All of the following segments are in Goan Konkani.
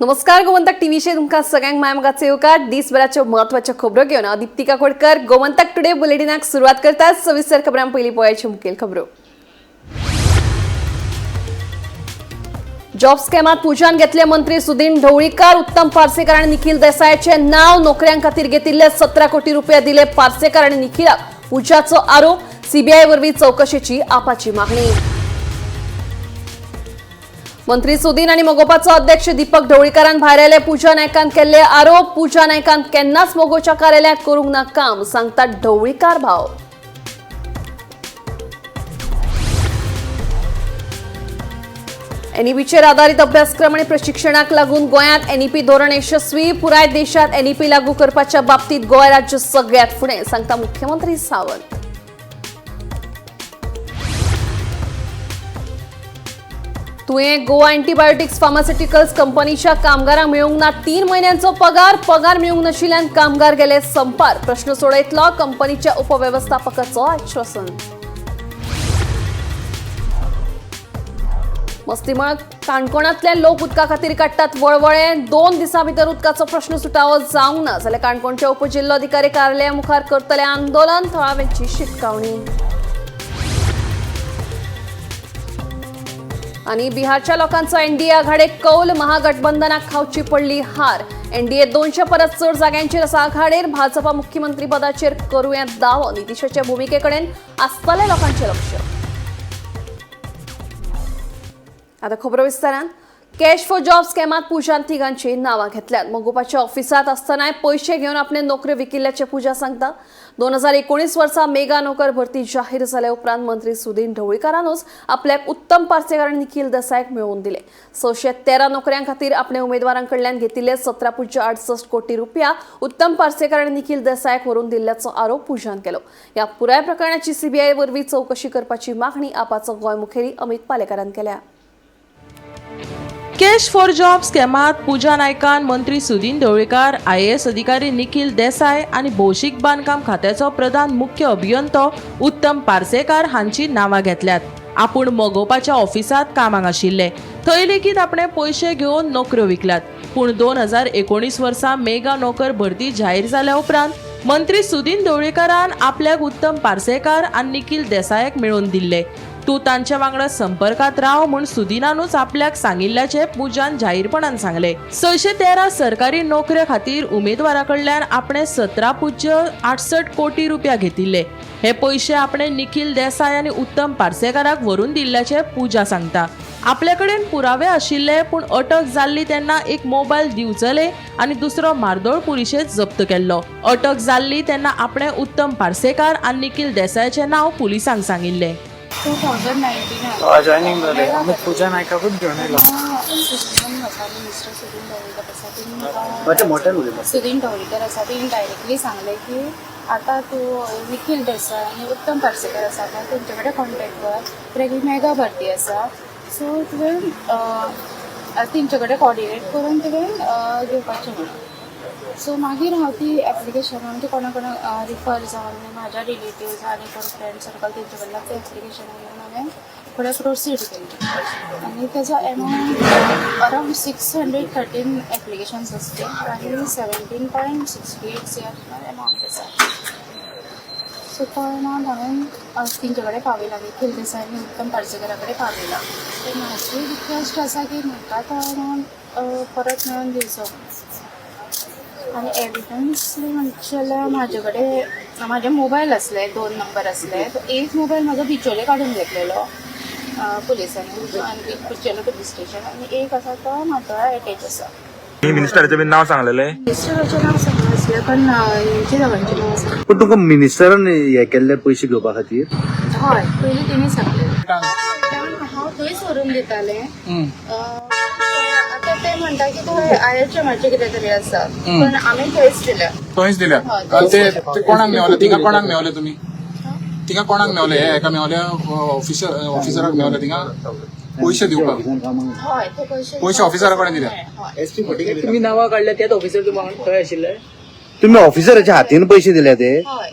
नमस्कार, गोमंतक टीव्हीचेर तुमकां सगळ्यांक मायमगाचो येवकार. दिसभराच्यो म्हत्वाच्यो खबरो घेवन हांव दीप्तिका खोडकर गोमंतक टुडे बुलेटिनाक सुरवात करता. सविस्तर खबरां. पयलीं पळयाच्यो मुखेल खबरो. जॉब स्कॅमात पुजान घेतले मंत्री सुदीन ढवळीकार, उत्तम पार्सेकर आणि निखिल देसायाचे नाव. नोकऱ्यां खातीर घेतिल्ले 17 कोटी रुपया दिले पार्सेकर आणि निखिलाक, पुजाचो आरोप. सीबीआय वरवीं चौकशेची आपाची मागणी. मंत्री सुदीन आणि मगोपाचो अध्यक्ष दीपक ढवळीकारान भायर आयले पूजा नायकान केल्ले आरोप. पूजा नायकान केन्नाच मगोच्या कार्यालयात करूंक ना काम, सांगतात ढवळीकार भाव. एनईपीचेर आदारीत अभ्यासक्रम आणि प्रशिक्षणाक लागून गोंयांत एनईपी धोरण यशस्वी. पुराय देशात एनईपी लागू करपाच्या बाबतीत गोंय राज्य सगळ्यात फुडें, सांगता मुख्यमंत्री सावंत. तुयें गोवा अँटीबायोटिक्स फार्मास्युटिकल्स कंपनीच्या कामगारांक मेळूंक ना 3 म्हयन्यांचो पगार. पगार मेळूंक नाशिल्ल्यान कामगार गेले संपार. प्रश्न सोडयतलो, कंपनीच्या उपवेवस्थापकाचो आश्वासन. मस्तीमळ काणकोणांतले लोक उदका खातीर काडटात वळवळे. 2 दिसां भितर उदकाचो प्रश्न सुटावो जावंक ना जाल्यार काणकोणच्या उपजिल्लोधिकारी कार्यालया मुखार करतले आंदोलन, थळाव्यांची शिटकावणी. आणि बिहारच्या लोकांचो एनडीए आघाडेक कौल. महागठबंधनाक खावची पडली हार. एनडीए 200 परस चड जाग्यांचेर आसा आघाडेर. भाजपा मुख्यमंत्री पदाचेर करूं दावो. नितीशाच्या भुमिकेकडेन आसतलें लोकांचें लक्ष. आता खबरो विस्तारान. कॅश फॉर जॉब स्कॅमात पुजान तिगांची नांवां घेतल्यात. मगोपाच्या ऑफिसात आसतनाय पयशे घेवन आपणे नोकऱ्यो विकिल्ल्याचें पुजा सांगता. 2019 वर्सा मेगा नोकर भरती जाहीर जाल्या उपरांत मंत्री सुदीन ढवळीकारानूच आपल्याक उत्तम पार्सेकर आनी निखील देसायक मेळोवन दिले. 613 नोकऱ्यां खातीर आपणे उमेदवारां कडल्यान घेतिल्ले 17.68 कोटी रुपया उत्तम पार्सेकर आनी निखील देसायक व्हरून दिल्ल्याचो आरोप पुजान केलो. ह्या पुराय प्रकरणाची सीबीआय वरवीं चवकशी करपाची मागणी आपाचो गोंय मुखेली अमित पालेकारान केल्या. कॅश फॉर जॉब स्कॅमात पूजा नायकान मंत्री सुदीन ढवळीकार, आयएएस अधिकारी निखील देसाय आनी भौशीक बांदकाम खात्याचो प्रधान मुख्य अभियंतो उत्तम पार्सेकार हांची नांवां घेतल्यात. आपूण मगोपाच्या ऑफिसांत कामाक आशिल्ले, थंय लेगीत आपणे पयशे घेवन नोकऱ्यो विकल्यात. पूण 2019 वर्सा मेगा नोकर भरती जाहीर जाल्या उपरांत मंत्री सुदीन ढवळीकारान आपल्याक उत्तम पार्सेकार आनी निखील देसायाक मेळोवन दिल्ले. तूं तांच्या वांगडा संपर्कात राव म्हूण सुदिनानूच आपल्याक सांगिल्ल्याचें पुजान जाहीरपणान सांगलें. 613 सरकारी नोकऱ्या खातीर उमेदवारा कडल्यान आपणे 17.68 कोटी रुपया घेतिल्ले. हे पयशे आपणे निखील देसाय आनी उत्तम पार्सेकाराक व्हरून दिल्ल्याचें पूजा सांगता. आपल्या कडेन पुरावे आशिल्ले, पूण अटक जाल्ली तेन्ना एक मोबायल दिवचले आनी दुसरो मार्दोळ पुलिशेंत जप्त केल्लो. अटक जाल्ली तेन्ना आपणे उत्तम पार्सेकार आनी निखील देसायाचें नांव पुलिसांक सांगिल्लें. 2019 जॉईनिंग जालें, आमी पूजा नायकाकूच घेवन येयलो. सुदीन आसा, मिनिस्टर सुदीन ढवळीकर आसा, तेणी मातशें मोठ्यान उलय. सुदीन ढवळीकर आसा, तेणी डायरेक्टली सांगलें की आतां तूं निखील देसाय आनी उत्तम पार्सेकर आसा पळय, तेंचे कडेन कॉन्टेक्ट कर, कित्याक ही मेगा भरती आसा, सो तुवें तेंचे कडेन कॉर्डिनेट करून तुवें घेवपाचें म्हणून. सो मागीर हांव ती एप्लिकेशन म्हणजे कोणा कोणा रिफर जावन, म्हाज्या रिलेटिव्स आनी कोण फ्रेंड सर्कल, तेंचे कडल्यान ते एप्लिकेशन घेवन हांवें फुडें प्रोसीड केलें आनी तेजो amount around 613 applications आसले आनी 17.68 CR amount आसा. सो तो एमावंट हांवें तेंचे कडेन पावयला, निखील देसाय आनी उत्तम पार्सेकरा कडेन पावयला. सो म्हाजी रिक्वेस्ट आसा की म्हाका तो एमावंट परत मेळोवन दिवचो. आनी एविडन्स म्हणचे जाल्यार म्हाजे कडेन म्हाजे मोबायल आसले, दोन नंबर आसले. तो एक मोबायल म्हाजो बिचोले काडून घेतलेलो पुलिसांनी आनी बिचोले पुलीस स्टेशन, आनी एक आसा तो म्हाका एटेच आसा. मिनिस्टराचें बी नांव सांगलेलें? मिनिस्टराचें नांव सांगनासलें, पण हेंचे दोगांचें नांव आसा. पण तुमकां मिनिस्टरान हे केल्ले पयशे घेवपा खातीर? हय, पयलीं तेणी सांगलें. हांव थंयच व्हरून दितालें. आतां ते म्हणटा की थंय आयएचएमाचें कितें तरी आसा, पण आमी थंयच दिल्या. थंयच दिल्या. हय. ते ते कोणाक मेवले? थिंगा कोणाक मेवले तुमी? थिंगा कोणाक मेवले? हे हेका मेवले, ऑफिसराक मेवले थिंगा पयशे दिवपाक? हय, ते पयशे पयशे ऑफिसरा कडेन दिले? हय. तुमी नांवां काडल्या त्याच ऑफिसर तुमकां थंय आशिल्ले? तुम्ही ऑफिसराच्या हातीन पयशे दिले ते? हय.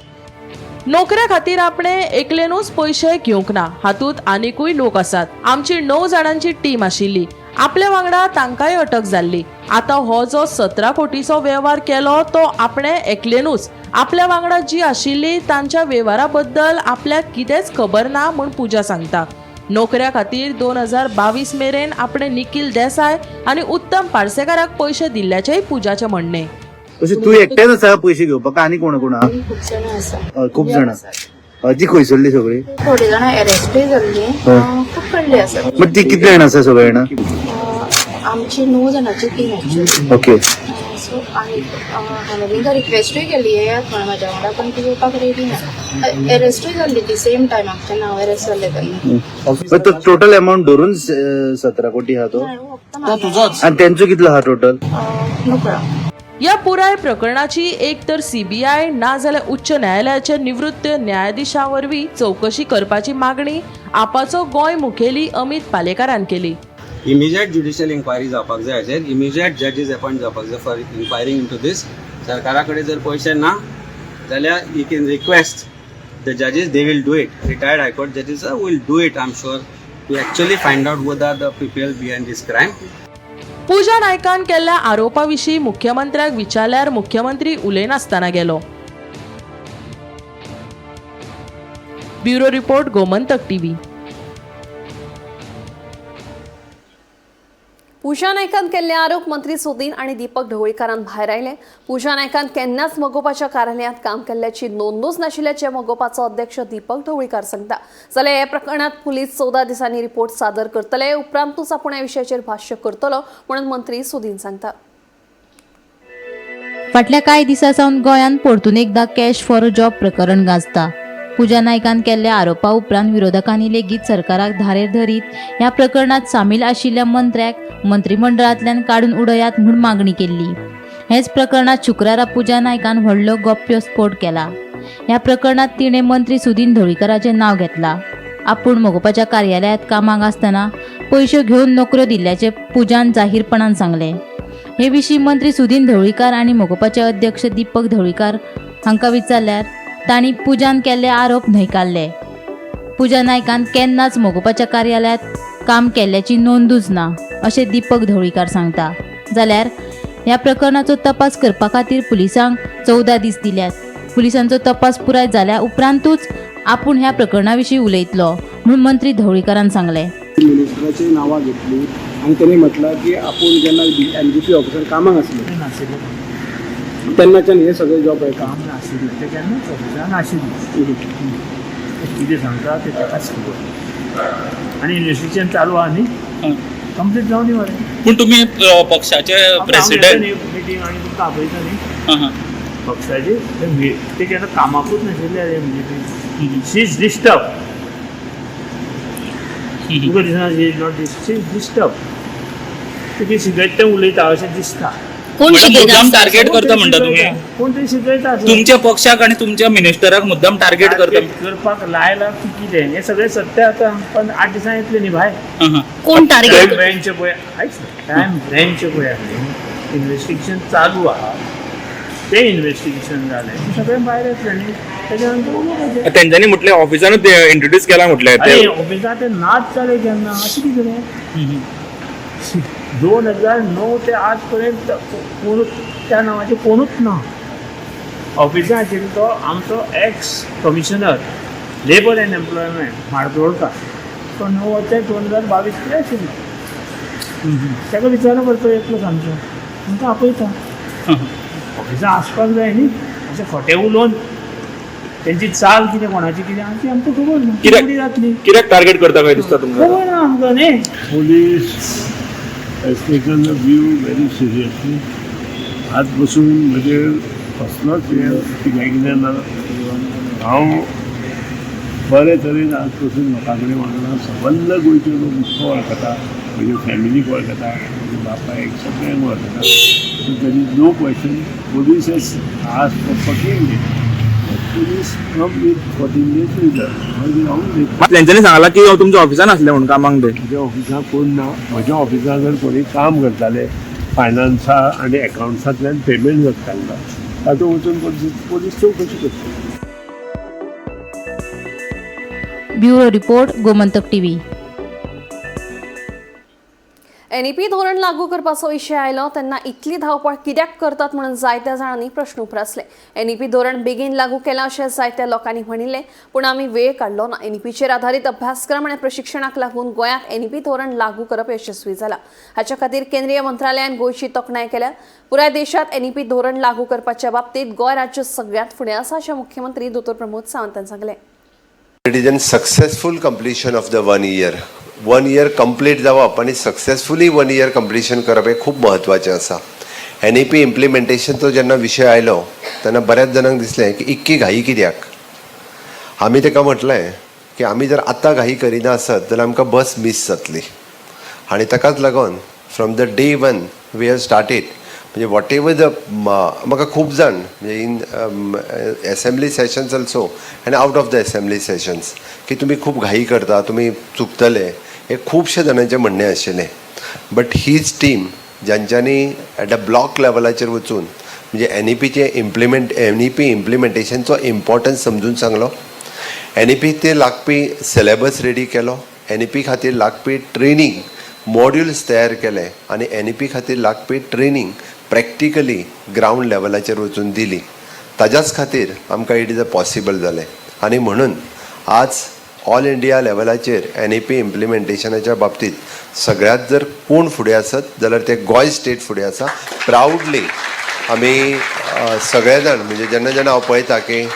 नोकऱ्या खातीर आपणे एकलेनूच पयशे घेवंक ना, हातूंत आनिकूय लोक आसात. आमची णव जाणांची टीम आशिल्ली. आपल्या वांगडा तांकांय अटक जाल्ली. आतां हो जो 17 कोटीचो वेव्हार केलो तो आपणे एकलेनूच, आपल्या वांगडा जी आशिल्ली तांच्या वेव्हारा बद्दल आपल्याक कितेंच खबर ना म्हूण पूजा सांगता. नोकऱ्या खातीर 2022 मेरेन आपणे निखील देसाय आनी उत्तम पार्सेकाराक पयशे दिल्ल्याचेंय पूजाचें म्हणणें. अशें तूं एकटेच आसा पयशे घेवपाक आनी कोण कोण आहा? खूब जाणां आसा. खूब जाणां. ती खंयसरली सगळी? थोडी जाणां एरेस्टूय जाल्ली, खूब कडली आसा. बट ती कितले जाण आसा सगळे जाणां? आमची 9 जाणांची टीम एक्चुअली. ओके. सो आनी हांवें तांकां रिक्वेस्टूय केली येयात म्हणून म्हाज्या वांगडा, पण ती येवपाक रेडी ना. एरेस्टूय जाल्ली ती सेम टायमाक तेन्ना हांव एरेस्ट जाल्लें तेन्ना. बट तो टोटल अमाऊंट धरून 17 कोटी आहा तो? तो तुजोच. आनी तेंचो कितलो आहा टोटल? नकळो. या पुराय प्रकरणाची एक तर सीबीआय ना जाल्यार उच्च न्यायालयाच्या निवृत्त न्यायाधिशा वरवीं चवकशी करपाची मागणी आपाचो गोंय मुखेली अमित पालेकारान केली. इमिजिएट ज्युडिशियल इन्क्वायरी जावपाक जाय हाचेर, इमिजिएट जजीस अपॉयंट जावपाक जाय फॉर इन्क्वायरींग इंटू दीस. सरकारा कडेन जर पयशे ना जाल्यार you can request the जजीस, they will do it. Retired high court जजीस will do it, I am sure, to actually find out who are the people behind this crime. Pooja नायकान केल्ल्या आरोपा विशीं मुख्यमंत्र्याक विचारल्यार मुख्यमंत्री उलयनासतना गेलो. Bureau report, Gomantak TV. Pooja नायकान केल्ले आरोप मंत्री सुदीन आनी दीपक ढवळीकारान भायर आयले. पूजा नायकान केन्नाच मगोपाच्या कार्यालयांत काम केल्ल्याची नोंदूच नाशिल्ल्याचें मगोपाचो अध्यक्ष दीपक ढवळीकार सांगता. जाल्यार ह्या प्रकरणांत पुलीस 14 दिसांनी रिपोर्ट सादर करतले, उपरांतूच आपूण ह्या विशयाचेर भाश्य करतलो म्हणून मंत्री सुदीन सांगता. फाटल्या कांय दिसां सावन गोंयांत परतून एकदां कॅश फॉर जॉब प्रकरण गाजता. पूजा नायकान केल्ल्या आरोपा उपरांत विरोधकांनी लेगीत सरकाराक धारेर धरीत ह्या प्रकरणात सामील आशिल्ल्या मंत्र्याक मंत्रिमंडळांतल्यान काडून उडयात म्हूण मागणी केल्ली. हेच प्रकरणात शुक्रारा पूजा नायकान व्हडलो गोप्य स्फोट केला. ह्या प्रकरणात तिणें मंत्री सुदीन ढवळीकाराचें नांव घेतलां. आपूण मगोपाच्या कार्यालयांत कामाक आसतना पयशे घेवन नोकऱ्यो दिल्ल्याचें पूजान जाहीरपणान सांगलें. हे विशीं मंत्री सुदीन ढवळीकार आनी मगोपाचे अध्यक्ष दीपक ढवळीकार हांकां विचारल्यार तांणी पूजान केल्ले आरोप न्हयकारले. पूजा नायकान केन्नाच मगोपाच्या कार्यालयांत काम केल्ल्याची नोंदूच ना अशें दीपक ढवळीकार सांगता. जाल्यार ह्या प्रकरणाचो तपास करपा खातीर पुलिसांक 14 दीस दिल्यात. पुलिसांचो तपास पुराय जाल्या उपरांतूच आपूण ह्या प्रकरणा विशीं उलयतलो म्हूण मंत्री ढवळीकारान सांगलें. मिनिस्टराची नांवां घेतली आनी तेणी म्हटलां की आपूण जेन्ना एमजीपी ऑफिसर कामाक आसले तेन्नाच्यान हे सगळे जॉब मेळटा. काम नाशिल्लें तें केन्नाच ऑफिसान नाशिल्लें. कितें सांगता तें ताकाच खबर. आनी इन्वेस्टिगेशन चालू आहा न्ही, कंप्लीट जावं दी मरे. पूण तुमी पक्षाचे प्रेसिडेंट मिटींग आनी तुमकां आपयता न्ही पक्षाचे ते केन्ना कामाकूच नाशिल्ले एमजीपी. She is disturb. तुका दिसना she is not, she is disturb. ते कितें शिकयता तें उलयता अशें दिसता. कोण मुद्दाम टार्गेट करता म्हणटा तुमी? कोण तरी शिकयता. तुमच्या पक्षाक आनी तुमच्या मिनिस्टराक मुद्दाम टार्गेट करता करपाक लायला की कितें हें सगळें सत्य आतां. पण 8 दिसांनी येतलें न्ही भायर. कोण क्रायम ब्रँच पळय, आयक, क्रायम ब्रँच पळय इन्वेस्टिगेशन चालू आहा, तें इन्वेस्टिगेशन जालें सगळें भायर येतलें न्ही. तेच्या नंतर उलोवपाचें. तेंच्यांनी म्हटलें ऑफिसानूच इंट्रोड्यूस केला म्हटलें. अरे ऑफिसांत ते नाच जाले केन्ना अशें कितें रे? 2009 ते आज पर्यंत कोणूच त्या नांवाचे कोणूच ना. ऑफिसांत आशिल्लो तो आमचो ex commissioner labour and employment Mardolkar, तो 9 ते 2022 कितें आशिल्लो. ताका विचारलो पळय, तो येतलो सामको तुमकां आपयता. ऑफिसांत आसपाक जाय न्ही. अशें खोटें उलोवन तेंची चाल कितें कोणाची कितें आहा ती आमकां खबर ना. कित्याक जातली कित्याक टार्गेट करता काय दिसता तुमकां? खबर ना आमकां न्ही. Police has taken the view very seriously. आज बसून म्हजेर कसलोच हें कितें कितें ना. हांव बरे तरेन आज पसून लोकां कडेन वागना. सबंद गोंयचे लोक म्हाका वळखता, म्हजे फॅमिलीक वळखता, म्हज्या बापायक सगळ्यांक वळखता. So there is no question. Police has asked for 14 days. Police come with 14 days result. मागीर हांव उलयतां. तेंच्यांनी सांगलां की तुमच्या ऑफिसान आसलें म्हणून कामाक ते. म्हज्या ऑफिसांत कोण ना. म्हज्या ऑफिसांत जर कोणी काम करताले फायनान्सा आनी एकावंट्सांतल्यान पेमेंट जातालें तातूंत वचून पोलीस चवकशी करता. Bureau report, Gomantak TV. NEP धोरण लागू करपाचो विशय आयलो तेन्ना इतली धांवपळ कित्याक करतात म्हणून जायत्या जाणांनी प्रश्न उप्रासले. एनईपी धोरण बेगीन लागू केलां अशें जायत्या लोकांनी म्हणिल्लें, पूण आमी वेळ काडलो ना. एनईपीचेर आधारीत अभ्यासक्रम आनी प्रशिक्षणाक लागून गोंयांत एनईपी धोरण लागू करप यशस्वी जाला. हाच्या खातीर केंद्रीय मंत्रालयान गोंयची तोखणाय केल्या. पुराय देशांत एनईपी धोरण लागू करपाच्या बाबतींत गोंय राज्य सगळ्यांत फुडें आसा अशें मुख्यमंत्री दोतोर प्रमोद सावंत हांणी सांगलें. It is an successful completion of the one year. One year complete जावप आनी सक्सेसफुली वन इयर कंप्लिशन करप हें खूब म्हत्वाचें आसा. एनईपी इम्प्लिमेंटेशनचो जेन्ना विशय आयलो तेन्ना बऱ्याच जाणांक दिसलें की इतकी घाई कित्याक. आमी ताका म्हटलें की आमी जर आतां घाई करिना आसत जाल्यार आमकां बस मीस जातली. आनी ताकाच लागून from the day one we have started. म्हणजे what ever the म्हाका खूब जाण म्हणजे in assembly sessions also आनी out of the assembly sessions की तुमी खूब घाई करता, तुमी चुकतले, हे खुबशे जाणांचें म्हणणें आशिल्लें. बट हीच टीम ज्यांच्यांनी एट अ ब्लॉक लेवलाचेर वचून म्हणजे एनईपीचे इम्प्लिमेंट एनईपी इम्प्लिमेंटेशनचो इम्पॉर्टन्स समजून सांगलो, एनईपी ते लागपी सिलेबस रेडी केलो, एनईपी खातीर लागपी ट्रेनींग मॉड्युल्स तयार केले आनी एनईपी खातीर लागपी ट्रेनींग प्रॅक्टिकली ग्रावंड लेवलाचेर वचून दिली, ताज्याच खातीर आमकां it is a possible जालें. आनी म्हणून आज ऑल इंडिया लेवलाचेर एनईपी इम्प्लिमेंटेशनाच्या बाबतींत सगळ्यांत जर कोण फुडें आसत जाल्यार ते गोंय स्टेट फुडें आसा. प्रावडली आमी सगळे जाण म्हणजे जेन्ना जेन्ना हांव पळयता की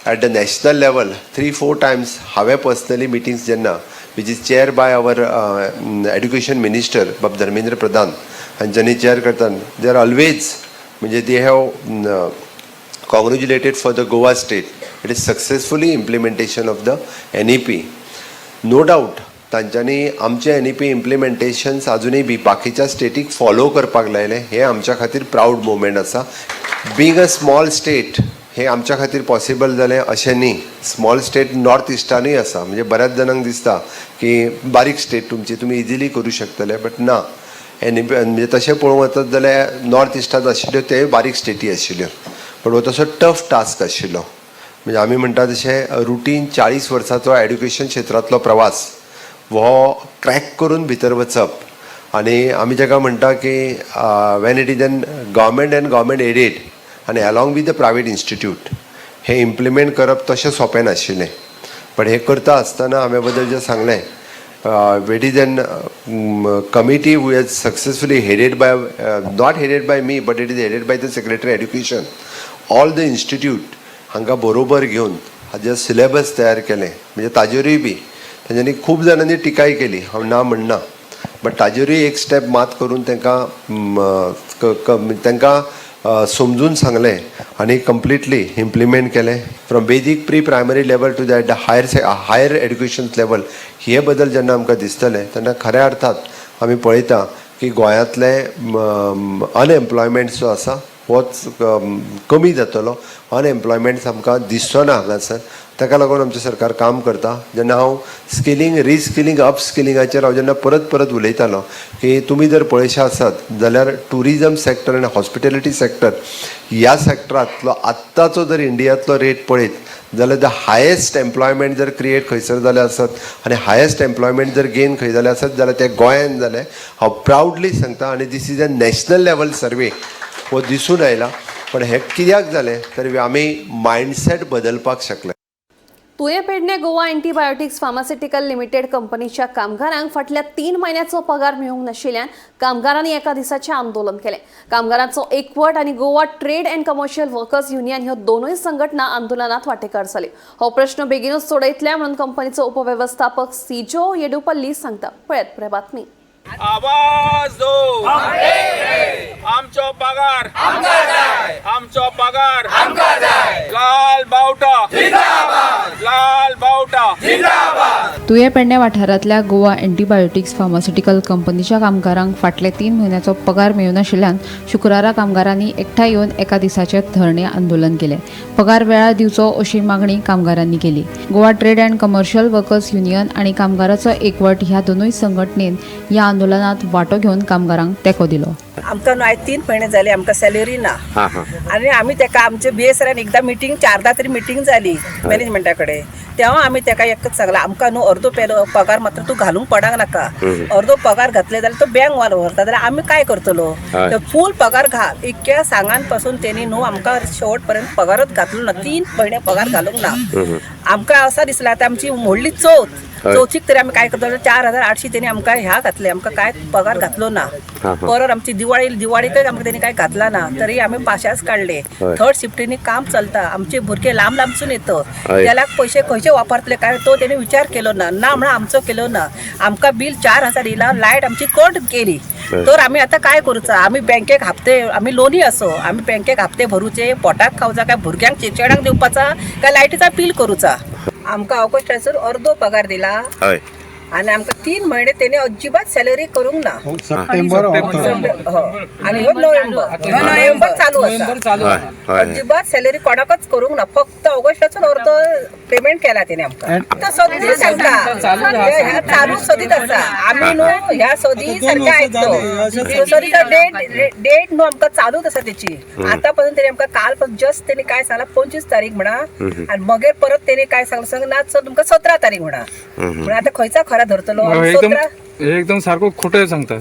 at the national level 3-4 times हांवें पर्सनली मिटिंग्स जेन्ना which is chair by our education minister बाब धर्मेंद्र प्रधान हांच्यांनी चेअर करता, they are always म्हणजे they have congratulated for the Goa state. It is successfully implementation of the NEP. No doubt तांच्यांनी आमचें एनईपी इम्प्लिमेंटेशन्स अजुनूय बी बाकीच्या स्टेटीक फॉलो करपाक लायलें, हें आमच्या खातीर प्रावड मुवमेंट आसा. बींग अ स्मॉल स्टेट हें आमच्या खातीर पॉसिबल जालें अशें न्ही. स्मॉल स्टेट नॉर्थ इस्टानूय आसा. म्हणजे बऱ्याच जाणांक दिसता की बारीक स्टेट तुमची, तुमी इजिली करूं शकतले, बट ना. एनईपी म्हणजे तशें पळोवंक वचत जाल्यार नॉर्थ इस्टांत आशिल्ल्यो त्योय बारीक स्टेटी आशिल्ल्यो, पण हो तसो टफ टास्क आशिल्लो. म्हणजे आमी म्हणटा तशें रुटीन 40 वर्साचो एड्युकेशन क्षेत्रांतलो प्रवास हो क्रॅक करून भितर वचप आनी आमी जाका म्हणटा की when it is an government and government aided आनी along with the private institute हें इम्प्लिमेंट करप तशें सोंपें नाशिल्लें. पण हें करता आसतना हांवें बद्दल जें सांगलें, it is an committee who has successfully headed by, not headed by me, but it is headed by the secretary education, all the institute हांकां बरोबर घेवन हाजे सिलेबस तयार केलें. म्हणजे ताजेरूय बी तेंच्यांनी खूब जाणांनी टिकाय केली, हांव ना म्हणना, बट ताजेरूय एक स्टेप मात करून तांकां समजून सांगलें आनी कंप्लिटली इम्प्लिमेंट केलें from basic pre primary level to that higher education level. हे बदल जेन्ना आमकां दिसतले तेन्ना खऱ्या अर्थात आमी पळयता की गोंयांतले अनएम्प्लॉयमेंट जो आसा होच कमी जातलो. अनएम्प्लॉयमेंट आमकां दिसचो ना हांगासर. ताका लागून आमचें सरकार काम करता. जेन्ना हांव स्किलींग, रिस्किलींग, अपस्किलिंगाचेर हांव जेन्ना परत परत उलयतालो की तुमी जर पळयशे आसत जाल्यार टुरिजम सॅक्टर आनी हॉस्पिटेलिटी सॅक्टर ह्या सॅक्टरांतलो आत्ताचो जर इंडियांतलो रेट पळयत जाल्यार the highest employment जर क्रिएट खंयसर जालें आसत आनी हायेस्ट एम्प्लॉयमेंट जर गेन खंय जालें आसत जाल्यार तें गोंयान जालें, हांव प्रावडली सांगता. आनी this is a national level survey हो दिसून आयला. पण हें कित्याक जालें तर आमी मायंडसेट बदलपाक शकले. तुयें Pedne Goa antibiotics pharmaceutical limited कंपनीच्या कामगारांक फाटल्या 3 म्हयन्याचो पगार मेळूंक नाशिल्ल्यान कामगारांनी एका दिसाचें आंदोलन केलें. कामगारांचो एकवट आनी Goa trade and commercial workers union ह्यो दोनूय संघटना आंदोलनात वांटेकार जाल्यो. हो प्रश्न बेगीनूच सोडयतले म्हणून कंपनीचो उपवेवस्थापक सिजो येडुपल्ली सांगता. पळयात पुराय बातमी. आवाज दो, आमचो पगार, आमचो पगार, लाल बावटा, लाल बावटा. तुयें पेडणे वाठारांतल्या गोवा अँटीबायोटिक्स फार्मास्युटिकल कंपनीच्या कामगारांक फाटले 3 म्हयन्याचो पगार मेळूनाशिल्ल्यान शुक्रारा कामगारांनी एकठांय येवन एका दिसाचें धरणे आंदोलन केलें. पगार वेळार दिवचो अशी मागणी कामगारांनी केली. Goa trade and commercial workers union आनी कामगाराचो एकवट ह्या दोनूय संघटनेन ह्या आंदोलनात वांटो घेवन कामगारांक तेंको दिलो. आमकां न्हू आयज 3 म्हयने जाले, आमकां सॅलरी ना. हां हां आनी आमी तेका आमचे बीएसआरान एकदां मिटींग, चारदां तरी मिटींग जाली मॅनेजमेंटा कडेन. तेव्हा आमी तेका एकच सांगलां, आमकां न्हू अर्दो पेलो पगार मात्र तूं घालूंक पडांक नाका. अर्दो पगार घातले जाल्यार तो बँक वालो व्हरता जाल्यार आमी काय करतलो? तर फूल पगार घाल. इतक्या सांगान पासून तेणी न्हू आमकां शेवट पर्यंत पगारच घातलो ना. 3 म्हयने पगार घालूंक ना. आमकां असां दिसलां, आतां आमची व्हडली चवथ. चवथीक तरी आमी काय करतले? 4800 तेणी आमकां ह्या घातले, आमकां काय पगार घातलो ना. हां, हां. परत आमची दिवाळी, दिवाळीकय आमकां तेणी काय घातला ना, तरी आमी पाशांस काडले. थर्ड शिफ्टीनी काम चलता. आमचे भुरगे लांब लांबसून येता. त्याला पयशे खंयचे वापरतले काय, तो तेणी विचार केलो ना. ना म्हणून आमचो केलो ना. आमकां बील 4000 येयला, लायट आमची कट केली. तर आमी आतां काय करूचा? आमी बँकेक हप्ते, आमी लोनी असो, आमी बँकेक हप्ते भरूचे, पोटाक खावचा काय, भुरग्यांक शिक्षणाक दिवपाचा काय, लायटीचा बिल करूचा? आमकां ऑगस्टाचो अर्दो पगार दिला आनी आमकां 3 म्हयने तेणी अजिबात सॅलरी करूंक ना. सप्टेंबर. हो, आनी हो नोव्हेंबर, हो नोव्हेंबर चालू आसा. हय हय अजिबात सॅलरी कोणाकच करूंक ना. फक्त ऑगस्टाचो अर्दो पेमेंट केला तेणे आमकां. आतां सदी सांगता, ह्या चालू सदीत आसा. आमी न्हू ह्या सदी सारकें आयकतो. सदीचा डेट डेट न्हू आमकां चालूच आसा तेची. आतां पर्यंत तेणी आमकां काल जस्ट तेणी काय सांगला, 25 तारीख म्हणा आनी मगीर परत तेणी काय सांगला, सांग ना सर, तुमकां 17 तारीख म्हणा. म्हणून आतां खंयचा खरा धरतलो? एकदम 17. हे एकदम सारखं खोटं सांगतात.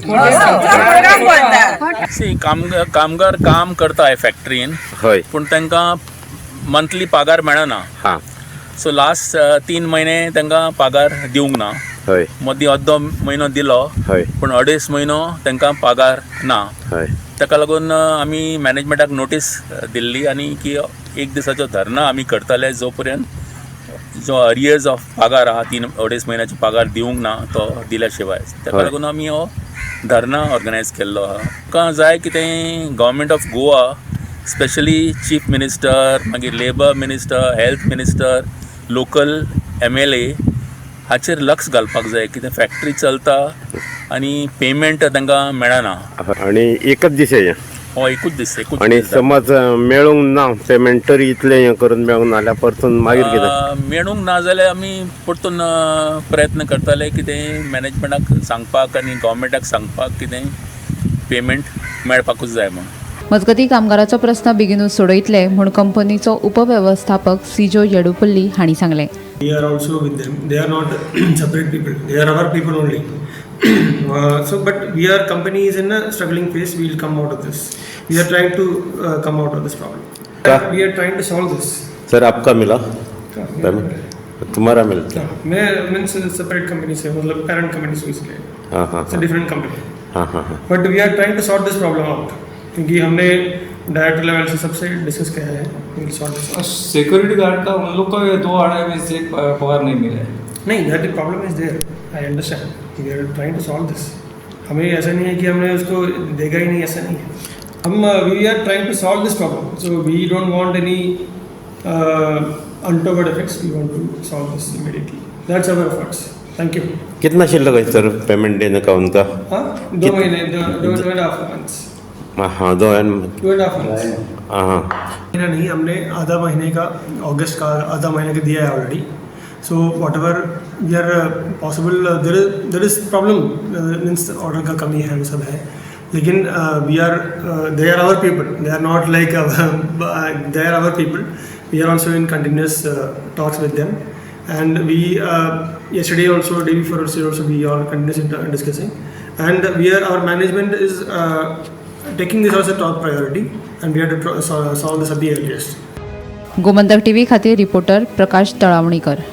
सी, कामगार काम करता फॅक्टरीन, पूण तांकां मंथली पगार मेळना. सो लास्ट 3 म्हयने तांकां पगार दिवंक ना. मदीं अर्दो म्हयनो दिलो, पूण अडेच म्हयनो तांकां पगार ना. ताका लागून आमी मॅनेजमेंटाक नोटीस दिल्ली आनी की एक दिसाचो धरना आमी करतले, जो पर्यंत जो अरियर्स ऑफ पगार आहा, तीन अडेच म्हयन्याचो पगार दिवंक ना, तो दिल्या शिवाय. ताका लागून आमी हो धरना ऑर्गनायज केल्लो आहा. आमकां जाय कितें, Government of Goa, specially Chief Minister, मागीर Labour Minister, Health Minister, local MLA हाचेर लक्ष घालपाक जाय. कितें फॅक्टरी चलता आनी पेमेंट तांकां मेळना. आणि एकच दीस आहे? हो, एकूच दीस, एकूच आणि दीस. समज मेळूंक ना पेमेंट, तरी इतलें हें करून मेळूंक ना जाल्यार परतून मागीर कितें? मेळूंक ना जाल्यार आमी परतून प्रयत्न करतले कितें मॅनेजमेंटाक सांगपाक आनी गव्हर्मेंटाक सांगपाक, कितें पेमेंट मेळपाकूच जाय म्हूण. मजगतीं, कामगाराचो प्रस्न बेगिनूच सोडयतले म्हूण कंपनीचो उपवेवस्थापक सिजो येडुपल्ली हांणी सांगलें. We are also with them. They are not separate people. They are our people only. So, but we are company is in a struggling phase. We will come out of this. We are trying to come out of this problem. We are trying to solve this. Sir, आपका मिला पेमेंट? तुम्हारा मिलता है? मैं मीन्स सेपरेट कंपनी से, मतलब पेरेंट कंपनी से, इसलिए हाँ हाँ it's different company. हाँ हाँ हाँ But we are trying to sort this problem out, क्योंकि हमने डायरेक्टर लेवल से सबसे डिस्कस किया है. We will sort this. Security guard का उन लोग का दो अढ़ाई महीने से पगार नहीं मिला है. नहीं, that problem is there, I understand. We are trying to solve this. हमें ऐसा नहीं है कि हमने उसको देगा ही नहीं, ऐसा नहीं है. हम we are trying to solve this problem, so we don't want any untoward effects. We want to solve this immediately. That's our efforts. Thank you. कितना शिल्लक है सर पेमेंट देने का उनका? हाँ, 2 महीने, दो दो 2.5 मंथ्स. हाँ, दो एंड 2.5 मंथ्स. हाँ. महीना नहीं, हमने आधा महीने का, अगस्त का आधा महीने का दिया है already. So whatever we are possible, there is problem, means order का कमी है, वो सब है, लेकिन we are they are our people. They are not like, they are our people. We are also in continuous talks with them, and we yesterday also, day before also, we are continuously discussing, and we are our management is taking this as a top priority, and we have to solve this at the earliest. Gomantak TV खातीर रिपोर्टर प्रकाश तळावणीकर.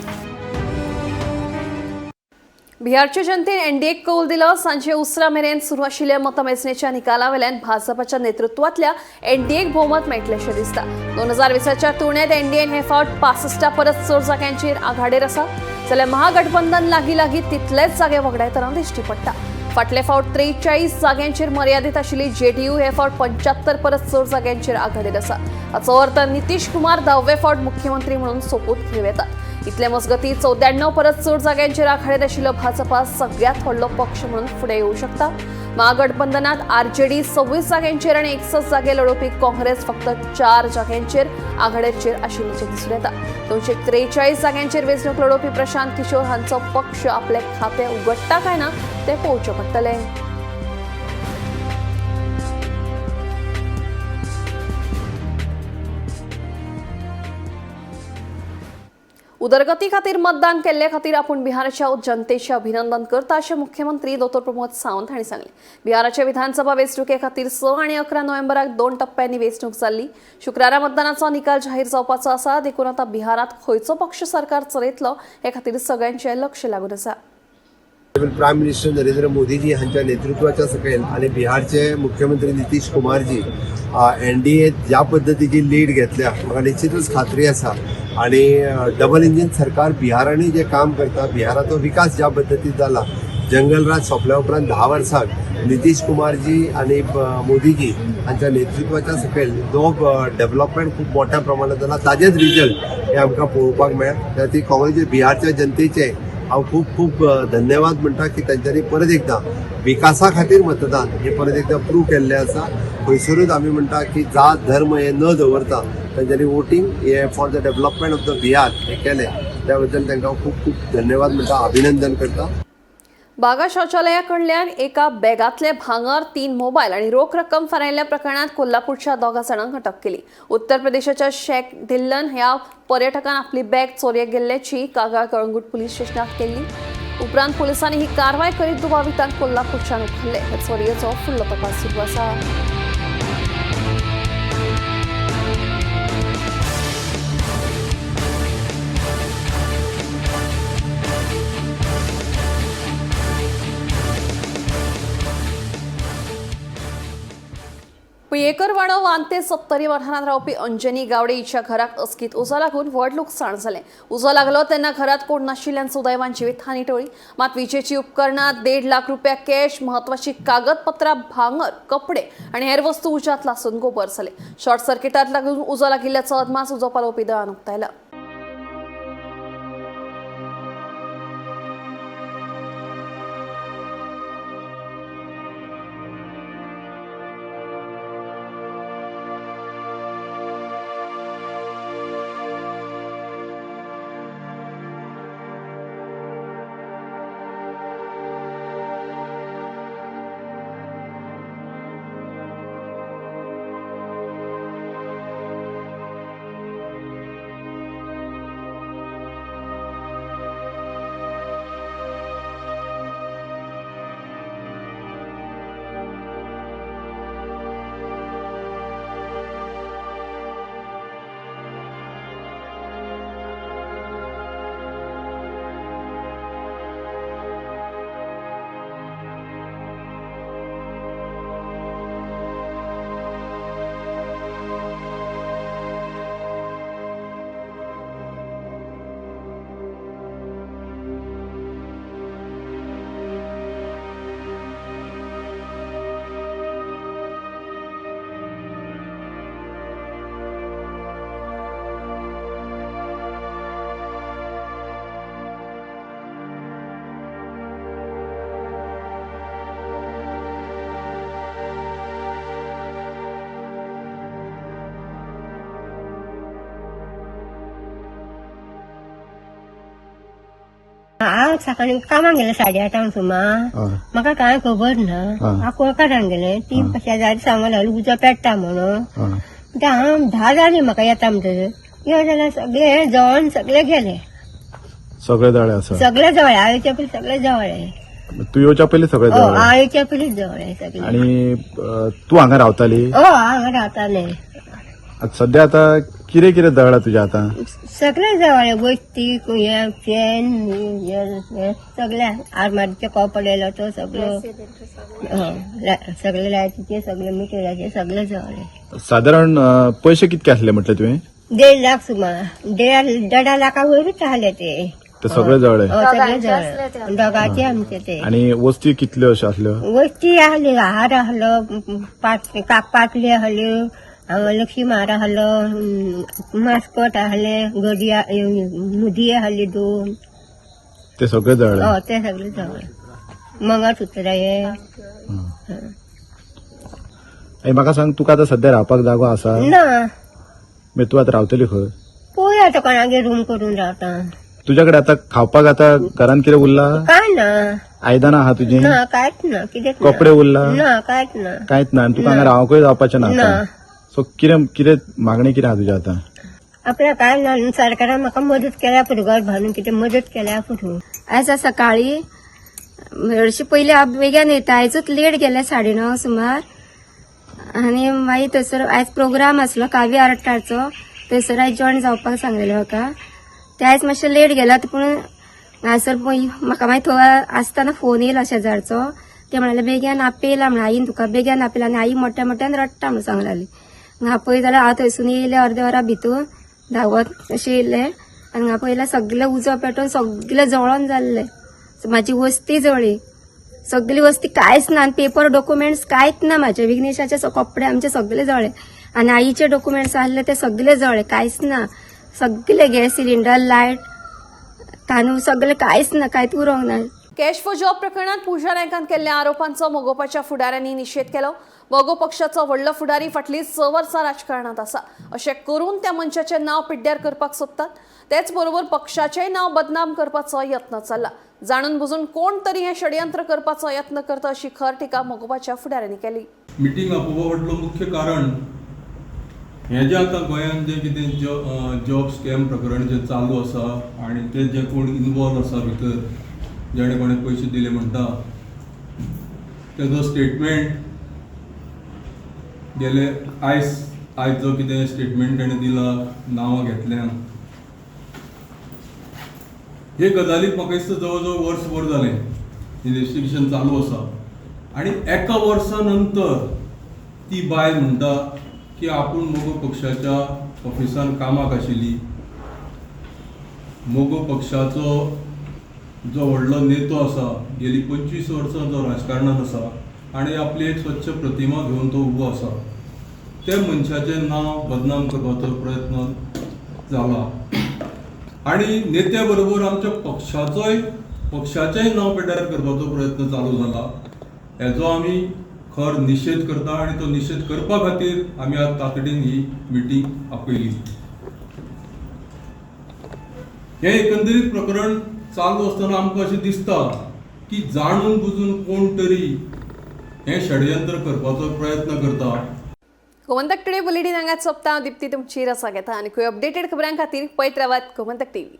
बिहारच्या जनतेन एनडीएक कौल दिलो. सांजे उसरा मेरेन सुरू आशिल्ल्या मतमेजणेच्या निकाला वेल्यान भाजपाच्या नेतृत्वांतल्या एनडीएक भोवमत मेळटलेशें दिसता. 2020च्या तुळनेत एनडीएन हे फावट 65 परस चड जाग्यांचेर आघाडेर आसा, जाल्यार महागठबंधन लागीं लागीं तितलेच जागे वगडायतना दिश्टी पडटा. फाटले फावट 43 जाग्यांचेर मर्यादीत आशिल्ली जेडीयू हे फावट 75 परस चड जाग्यांचेर आघाडेर आसा. हाचो अर्थ नितीश कुमार धाव्वे फावट मुख्यमंत्री म्हणून सोपूत घेवं येतात. इतले मजगती 94 परस चड जाग्यांचेर आघाडेर आशिल्लो भाजपा सगळ्यात व्हडलो पक्ष म्हणून फुडें येवं शकता. महागठबंधनात आरजेडी 26 जाग्यांचेर आनी 61 जागे लढोवपी काँग्रेस फक्त 4 जाग्यांचेर आघाडेचेर आशिल्ल्याचें दिसून येता. 243 जाग्यांचेर वेंचणूक लढोवपी प्रशांत किशोर हांचो पक्ष आपले खातें उगडटा काय ना तें पळोवचें पडटलें. उदरगती खातीर मतदान केल्ले खातीर आपूण बिहाराच्या जनतेचे अभिनंदन करता अशें मुख्यमंत्री डॉ प्रमोद सावंत हांणी सांगलें. बिहाराच्या विधानसभा वेंचणुके खातीर 6 आनी 11 नोव्हेंबराक 2 टप्प्यांनी वेंचणूक जाल्ली. शुक्रारा मतदानाचो निकाल जाहीर जावपाचो आसा, देखून आतां बिहारांत खंयचो पक्ष सरकार चलयतलो हे खातीर सगळ्यांचें लक्ष लागून आसा. प्रायम मिनिस्टर नरेंद्र मोदीजी हांच्या नेतृत्वाच्या सकयल आणि बिहारचे मुख्यमंत्री नितीश कुमारजी एनडीए ज्या पद्दतीची लीड घेतल्या म्हाका निश्चितच खात्री आसा आणि डबल इंजिन सरकार बिहारांनी जे काम करता, बिहाराचो विकास ज्या पद्दतीन जाला, जंगलराज सोंपल्या उपरांत 10 वर्सां नितीश कुमारजी आणि मोदीजी हांच्या नेतृत्वाच्या सकयल जो डेव्हलपमेंट खूब मोठ्या प्रमाणात जाला ताजेच रिजल्ट हे आमकां पळोवपाक मेळ्ळा. त्या खातीर काँग्रेस बिहारच्या जनतेचे हांव खूब खूब धन्यवाद म्हणटा की तांच्यांनी परत एकदां विकासा खातीर मतदान हे परत एकदां प्रूव केल्लें आसा. खंयसरूच आमी म्हणटा की जात धर्म हे न दवरता तांच्यांनी वोटींग हे for the development of the Bihar हे केलें, त्या बद्दल तांकां खूब खूब धन्यवाद म्हणटा, अभिनंदन करता. बागा शौचालया कडल्यान एका बॅगांतले भांगर, 3 मोबायल आनी रोख रक्कम फारायल्ल्या प्रकरणांत कोल्हापूरच्या 2 जाणांक अटक केली. उत्तर प्रदेशाच्या शेख धिल्लन ह्या पर्यटकान आपली बॅग चोरयेक गेल्ल्याची कागाळ कळंगूट पुलीस स्टेशनात केल्ली. उपरांत पुलिसांनी ही कारवाय करीत दुबावितांक कोल्हापूरच्यान उखल्ले. हे चोरयेचो फुडलो तपास सुरू आसा. पियेकरवाडो वांते 70 वाठारांत रावपी अंजनी गावडे हिच्या घराक अस्कीत उजो लागून व्हड लुकसाण जालें. उजो लागलो तेन्ना घरात कोण नाशिल्ल्यान सुदैवान जिवीत टळ्ळी. मात विजेची उपकरणां, 1.5 लाख रुपया कॅश, म्हत्वाची कागदपत्रां, भांगर, कपडे आनी हेर वस्तू उज्यांत लासून गोबर जाले. शॉर्ट सर्किटाक लागून उजो लागिल्ल्याचो अदमास उजो पालोवपी दळान उक्तायला. हांव सकाळी कामाक गेलें 8:30 सुमार, म्हाका कांय खबर ना. हांव कोळकारान गेलें, ती शेजारी सांगूंक लागली उजो पेट्टा म्हणून. हांव 10 जाली म्हाका येता म्हणटकीर यो जाल्यार सगळे जवळ सगळे गेले, सगळे जळे आसा, सगळे जवळ. हांव येवच्या पयलीं सगळे जवळ. तूं येवच्या पयलीं सगळे जवळ? हांव येवच्या पयलीं जवळ सगळे. आनी तूं हांगा रावताली? हय, हांगा रावतालें. सध्या आता कितें कितें जळ्ळां तुज्या आतां? सगळें जवळ, वस्ती, चेन, सगळे आरमारीचे कपडे येयलो तो सगळो, सगळे लायटीचे, सगळे मिटराचे, सगळे जवळ. सादारण पयशे कितके आसले म्हटले तुवें? 1.5 लाख सुमार, 1.5 लाखा वयरूच आसले ते. ते सगळे जळ्ळे? सगळे जवळ, दोगांचे आमचे ते. आनी वस्ती कितल्यो अश्यो आसल्यो? वस्ती आसल्यो, हार आसलो, पाटली आसल्यो, लक्ष्मी हार आसलो, मास्कोट आसले, गडी मुदी आसली 2. ते सगळे जळ्ळे? हय, ते सगळे जळ्ळे, मंगळसूत्र हे. म्हाका सांग, तुका आतां सध्या रावपाक जागो आसा? ना. मागीर तूं आतां रावतली खंय? पळोवया आतां कोणागेर रूम करून रावता. तुज्या कडेन आतां खावपाक आतां घरान कितें उरला? काय ना. आयदनां आहा तुजी? ना, कांयच ना, कितेंच ना. कपडे उरला? ना, कांयच ना. कांयच ना. आनी तुका हांगा रावंकूय जावपाचें ना आतां? सो कितें कितें मागणी कितें आहा तुजी आतां? आपल्याक कांय ना न्हू. सरकारान म्हाका मदत केल्या पुरो, घर बांदून कितें मदत केल्या पुरो. आयज सकाळी हरशीं पयलीं हांव बेगीन येता, आयजूच लेट गेलें 9:30 सुमार. आनी मागीर थंयसर आयज प्रोग्राम आसलो काव्य आर्टाचो, थंयसर आयज जॉयन जावपाक सांगलेलें म्हाका. ते आयज मातशें लेट गेला, पूण हांगासर म्हाका मागीर थंय आसतना फोन येयला शेजारचो, ते म्हणाले बेगीन आपयला म्हण आईन तुका बेगीन आपयला. आनी आई मोठ्या मोठ्यान रडटा म्हूण सांगलेली. हांगा पळय जाल्यार हांव थंयसून येयलें अर्द्या वरा भितर धांवत अशें येयलें आनी हांगा पळयल्यार सगळें उजो पेटोवन सगळें जळोन जाल्लें. म्हाजी वस्ती जळ्ळी, सगळी वस्ती कांयच ना, आनी पेपर डॉक्युमेंट्स कांयच ना. म्हाजे विघ्नेशाचे कपडे आमचे सगळे जळ्ळे आनी आईचे डॉक्युमेंट्स आहले ते सगळे जळ्ळे, कांयच ना. सगळे गॅस सिलिंडर, लायट, तांदूळ सगळे कांयच ना, कांयच उरोंक ना. कॅश फॉर जॉब प्रकरणात पूजा नायकान केल्ल्या आरोपांचो मगोपाच्या फुडाऱ्यांनी निशेध केलो. मगो पक्षाचो व्हडलो फुडारी फाटलीं 6 वर्सां राजकारणांत आसा अशें करून त्या मनशाचें नांव पिड्ड्यार करपाक सोदतात. तेच बरोबर पक्षाचेंय नांव बदनाम करपाचो यत्न चल्ला. जाणून बुजून कोण तरी हें षडयंत्र करपाचो यत्न करता अशी खर टिका मगोपाच्या फुडाऱ्यांनी केली. मिटींग आपोवपा फाटलो मुख्य कारण हें जें आतां गोंयांत जें कितें जॉब स्कॅम प्रकरण जें चालू आसा आनी ते जे कोण इनवॉल्व आसा भितर, जेणे कोणें पयशे दिले म्हणटा तेजो स्टेटमेंट गेले आयज जो कितें स्टेटमेंट तेणें दिला, नांवां घेतल्यान, हे गजालीक म्हाका दिसता जवळ जवळ वर्सभर जालें इन्वेस्टिगेशन चालू आसा. आनी एका वर्सा नंतर ती बायल म्हणटा की आपूण मगो पक्षाच्या ऑफिसान कामाक आशिल्ली, मगो पक्षाचो जो व्हडलो नेतो आसा, गेली 25 वर्सां जो राजकारणांत आसा आनी आपली एक स्वच्छ प्रतिमा घेवन तो उबो आसा, त्या मनशाचें नांव बदनाम करपाचो प्रयत्न जाला आनी नेत्या बरोबर आमच्या पक्षाचेंय नांव पेड्ड्यार करपाचो प्रयत्न चालू जाला. हेजो आमी खर निशेध करता आनी तो निशेध करपा खातीर आमी आज तातडीन ही मिटींग आपयली. हें एकंदरीत प्रकरण चालू आसतना आमकां अशें दिसता की जाणून बुजून कोण तरी हें षडयंत्र करपाचो प्रयत्न करता. गोमंतक टुडे बुलेटीन हांगाच सोंपता. दीप्ती तुमची रसा घेता आनी खंय अपडेटेड खबरां खातीर पळयत रावात गोमंतक टीव्ही.